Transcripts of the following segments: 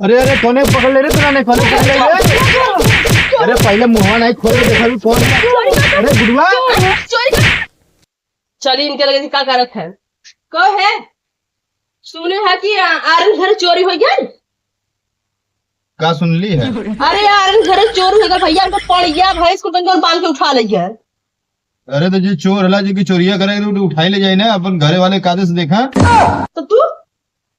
अरे अरे कोने पकड़ ले रे तोरा ने कोने पकड़ ले रे। अरे पहले मुंहवा नहीं खोल के देखा भी कौन। अरे गुडवा चली इनके लगे का करत है कह है सुने है कि आरन घर चोरी हो गया। का सुन ली है? अरे आरन घर चोरी हो गया भैया, इनको पड़ गया भाई, इसको कौन बांध के उठा ले गया। अरे तो जी चोर हला जी की चोरिया करे तो उठाई ले जाए ना, अपन घरे वाले कादे से देखा तो तू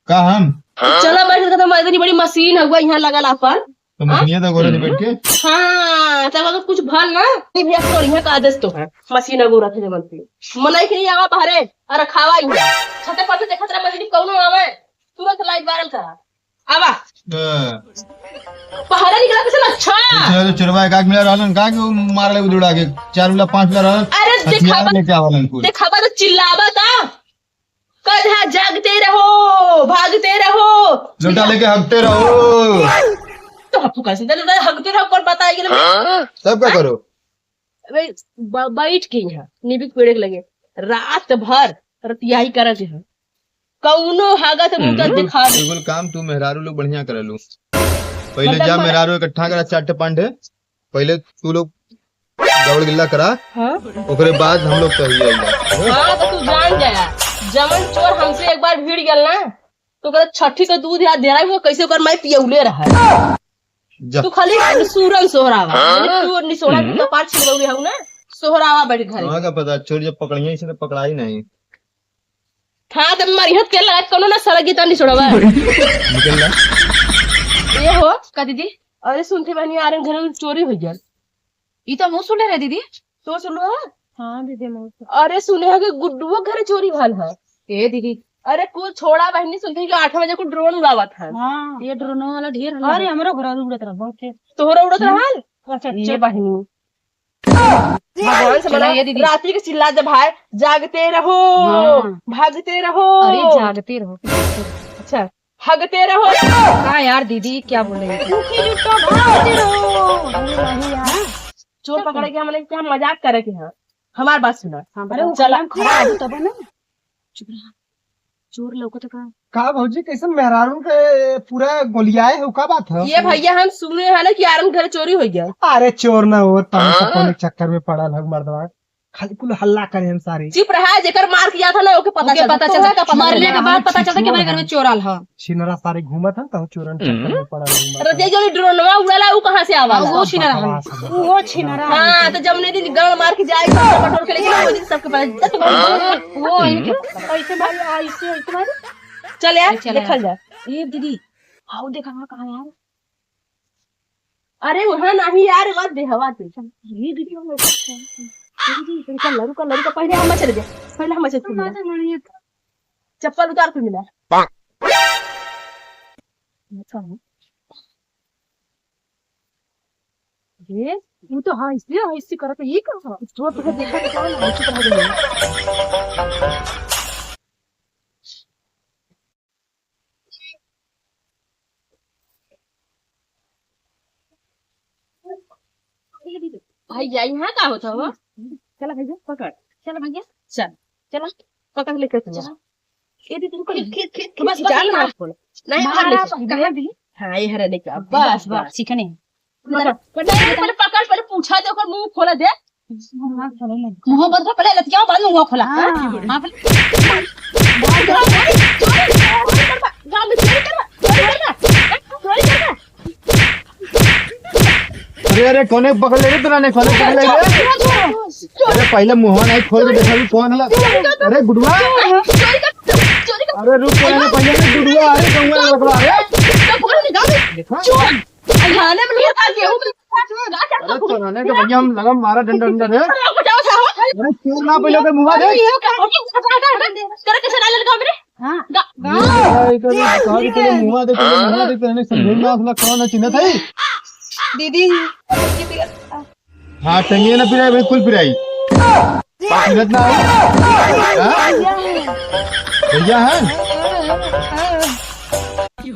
का हम चला बैठ के तो इतनी बड़ी मशीन हुआ यहाँ लगल अपन। तो मशीनिया तो गोरे बैठ के। हाँ तब अगर कुछ भल ना नहीं भैया चोरिया का आदेश तो है, मशीन अगो रखे जमन पे मनाई के नहीं आवा बाहरे और रखावा यहाँ छते पर से देखत रहा मशीन कौनो आवे तुरंत लाइट बारल करा आवा पहरा निकला कैसे अच्छा। चलो चोरवा एक आग मिला रहलन का के मार ले उड़ा के चार मिला पांच मिला रहलन अरे हथियार दिखावा लेके आवलन कुल। दिखावा तो चिल्लावा था कधा जागते रहो भागते रहो लोटा लेके हगते रहो। तो हप्पू कैसे चल हगते रहो कौन बताएगी ना? सब का करो अबे, बैठ के यहाँ नीबी के पेड़ के लगे रात भर रतियाही करत है कौनो हागत मुतत दिखा दे। बिल्कुल काम तू मेहरारू लोग बढ़िया करेलू। पहले जा मेहरारू इकट्ठा करा चाटे पांडे, पहले तू लोग दौड़ गिल्ला करा। हाँ? ओकरे बाद हम लोग कहिए। हाँ तो तू जान जाया जमन चोर हमसे एक बार भिड़ गल ना तो कहता छठी का दूध या दे रहा है कैसे ओकर माई पियौले रहा है। जा तू खाली सूरन सोहरावा तू निसोड़ा के कपार छिलौले हूं ना सोहरावा बैठ घरे। कहाँ का पता चोर जब पकड़िए इसे तो पकड़ा ही नहीं। हाँ तब मरिहत के लगा कोनो ना सड़क गीता निसोड़वा निकल ला ये हो का दीदी। अरे सुनते बनी आ रहे घर में चोरी हो गया। ये तो मुँह सुने रहे दीदी। तो सुनो है? हाँ दीदी मुँह। अरे सुने है कि गुड्डुओ घर चोरी भल है। ए दीदी अरे कुछ छोड़ा बहनी सुनते कि 8 बजे को ड्रोन उड़ावा था। हाँ ये ड्रोन वाला ढेर। अरे हमरो घर उड़त रहा बहुत। तोहरा उड़त रहल? अच्छा ये बहनी भगवान से मना ये दीदी। रात्रि के चिल्ला जब भाई जागते रहो भागते रहो। अरे जागते रहो। अच्छा हगते रहो। का यार दीदी क्या बोले भागते रहो। चोर पकड़े के हमने क्या मजाक करे के हाँ हमार बात सुना। अरे चला खड़ा हो तब ना चुप रहा चोर लौकत का का भौजी कैसे मेहरारू के पूरा गोलियाए हो का बात है? ये भैया हम सुने है ना कि आरम घर चोरी हो गया। अरे चोर ना हो तुम चक्कर में पड़ल है मर्दवा, खाली कुल हल्ला करे हम सारी। चुप रहा जेकर मार किया था ना ओके पता चलता, पता चलता मरने के बाद पता चलता कि हमारे घर में चोर आल है। छिनरा सारी घूमत हन तो चोरन चक्कर में पड़ल है। रतिया जो ड्रोनवा उड़ाला उ कहां से आवा? वो छिनरा वो छिनरा। हां तो जमने दिन गण मार के जाए सब बटोर के लेके वो दिन सबके पास वो इनके ऐसे भाई ऐसे ऐसे भाई। चल यार देखल जा। ए दीदी आओ देखा कहां यार। अरे वहां नहीं यार मत दे हवा ते। ये दीदी हम दीदी रुका रुका रुका पहले हम चले जाए पहले हम चले चप्पल उतार के मिला। ये वो तो हाँ इसलिए ऐसे करत ये का जो तुझे देखा तो कौन है चुप रह गई। भैया यहाँ का होता हो? चला भैया पकड़। चला भैया चल चला पकड़ लेकर चला। ये दीदी रुको खींच बस जान ना खोल नहीं हर ले कहां भी। हां ये हरे लेके बस बस ठीक है नहीं पहले पकड़ पहले पूछा दे ओकर मुंह खोला दे। मुंह बंद कर पहले लतिया बाद मुंह खोला। हां पहले गांव में चोरी करवा चोरी करवा चोरी करवा। अरे अरे कोने पकड़ ले रे तोरा ने कोने पकड़ ले रे। अरे पहले मुंहवा नहीं खोल के देखा भी कौन हला। अरे गुडवा चोरी कर चोरी कर। अरे रुक कोने पहले गुडवा अरे कौन लगवा अरे चोर खाने में लगा गेहूं में। अरे चोराने के भैया हम लगम मारा डंडा डंडा रे। अरे चोर ना पहले के मुंहवा देख। करे कैसे डाल लगा मेरे। हां कहा मुंहवा देख मुंहवा देख तने समझ ना असला कौन है चिन्ह थई दीदी। हाँ टंगिए ना पिराई भाई कुल पिराई चिन्हत ना हां भैया है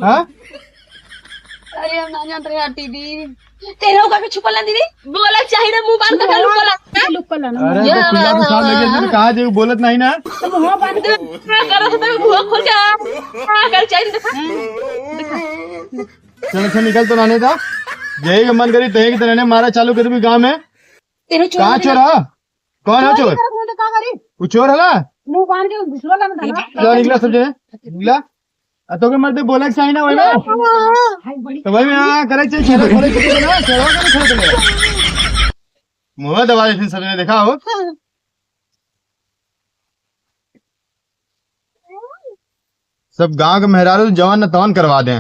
हां। अरे हम ना जानते यार दीदी। तेरे होगा के छुपल ना दीदी। बोला चाहिए ना मुंह बांध के लुकला। लुकल ना। अरे तो खुला पेशाब लेके तो कहा जे बोलत नहीं ना। तो मुंह बांध के कर तो मुंह खोल के हां कर चाहिए देखा। चल अच्छा निकल तो नाने था यही के मन करी तही के तरह ने मारा चालू कर भी गांव में। तेरे चोर कहां चोर है? कौन है चोर? तो का करी? वो चोर हला मुंह बांध के घुसलो ना धरा। चल निकला सब जने निकला। आ तो के मरते बोलक चाहिए ना वही में। हाय बड़ी तो भाई मैं हां करे चाहिए छेड़ा खोले चाहिए ना छेड़ा करे छोड़ दे मुंह दबा देथिन सब ने देखा हो। सब गांव के मेहरारू जवान न तवान करवा दें।